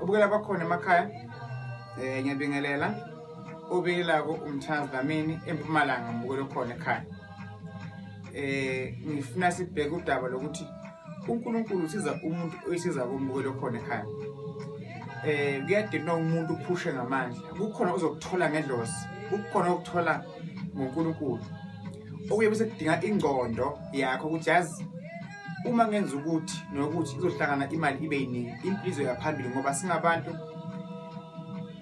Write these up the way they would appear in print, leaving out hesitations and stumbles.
Ubukela bakhona emakhaya, ngiyabingelela. Obingelako uMthandazi Dlamini eMpumalanga, mbukelo khona ekhaya. Ngifuna sibheke udaba lokuthi uNkulunkulu usiza umuntu oyisiza kumbukelo khona ekhaya. Kuyadinwa umuntu uphushe ngamandla. Kukhona uzokuthola ngedlozi, kukhona okuthola ngoNkulunkulu. Okuye bese kudinga ingqondo yakho ukuthi yazi uma ngenza ukuthi nokuthi izohlangana imali ibe yiningi, impilo izoya phambili, ngoba singabantu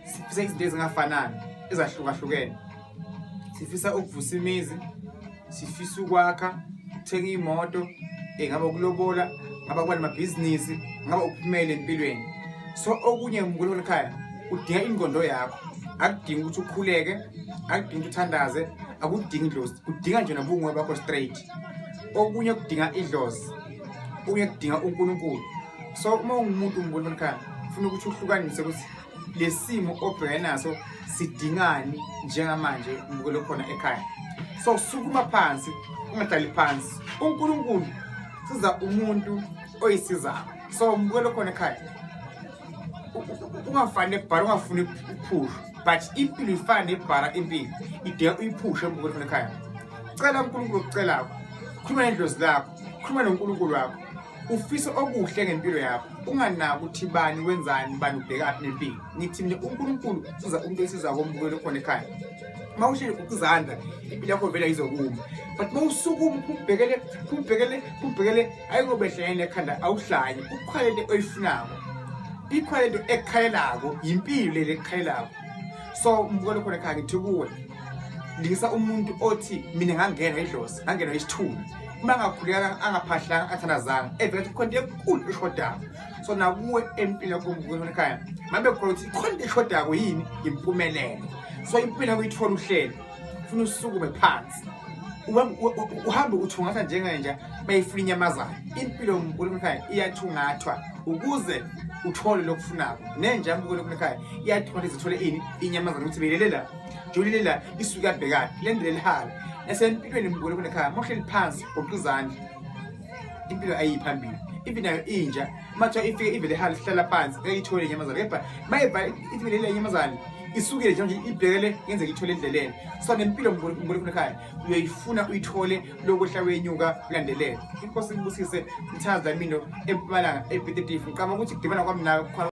sifisa izinto ezingafanani ezahlukahlukene. Sifisa ukuvusa imizi, sifisa ukwakha, ukuthenga iy'moto, ngabe ukulobola, ngaba kuba namabhizinisi, ngaba uphumele empilweni. So okunye mkhulu ekhaya udinga ingqondo yakho, akudingi ukuthi ukhuleke, akudingi ukuthi uthandaze, akudingi idlozi, kudinga nje nobunguwe bakho straight. Okunye kudinga idlozi, okunye kudinga uNkulunkulu. So uma ungumuntu mkhulu ekhaya ufuna ukuthi uhlukanise ukuthi lesimo obhekene naso sidingani njengamanje mbukelo khona ekhaya. So sukuma phansi, ungahlali phansi. uNkulunkulu siza umuntu oyisizayo. So mbukelo khona ekhaya, ungafani nebhara, ungafuni ukuphusha, but impilo ifana nebhara, impilo idinga uyiphushe. Mbukelo khona ekhaya, cela uNkulunkulu okucelako, khuluma nedlozi lakho, khuluma noNkulunkulu wakho, ufisa okuhle ngempilo yakho, unganaki ukuthi bani wenzani, bani ubhekaphi nempilo. Ngithi mina uNkulunkulu siza umuntu oyisiza kombukelo khona ekhaya. Uma uhleli uqizandla, impilo yakho vele ayizokuma, but uma usukuma ubhekele ubhekele ubhekele, ayikobehlene ekhanda, awuhlanyi, kukhona into oyifunako, ikhona into ekukhalelako, yimpilo le ekukhalelako. So umbukelo khona ekhaya, ngithi kuwe lingisa umuntu othi mina ngangena idlozi, ngangena isithunywa, uma angakhuleka, angaphahlanga, athandazanga, evela ukuthi khona into enkulu eshodayo. So nakuwe empilo yakho mbukelo ekhaya, mabe khona ukuthi khona into eshodako, yini? Impumelelo. So impilo yakho uyithola uhlelo, ufuna usukume phansi, uhambe uthungatha njengenja bayifuna inyamazana. Impilo mbukelo ekhaya iyathungathwa ukuze uthole lokufunako. Nenja mbukelo ekhaya iyathungatha izithole ini? Inyamazana, ukuthi beyilelela jolile la, isuke yabhekana lendlela elihala esempilweni. Mbukelo ekhaya, mohleli phansi, goqa izandla, impilo ayiphambili. Even nayo inja mathiwa ifike ivele ihala ihlala phansi, ngeke ithole inyamazana, kepha mayiva ithi le nyamazana isukile nje ibhekele, yenzeka ithole endleleni. So nempilo mbukelo ekhaya uyoyifuna uyithole, lokwehla wenyuka ulandelele. Inkosi ikubusise. Mthandazi Dlamini eMpumalanga eBTT. Ngicabanga ukuthi kudibana kwami nawe.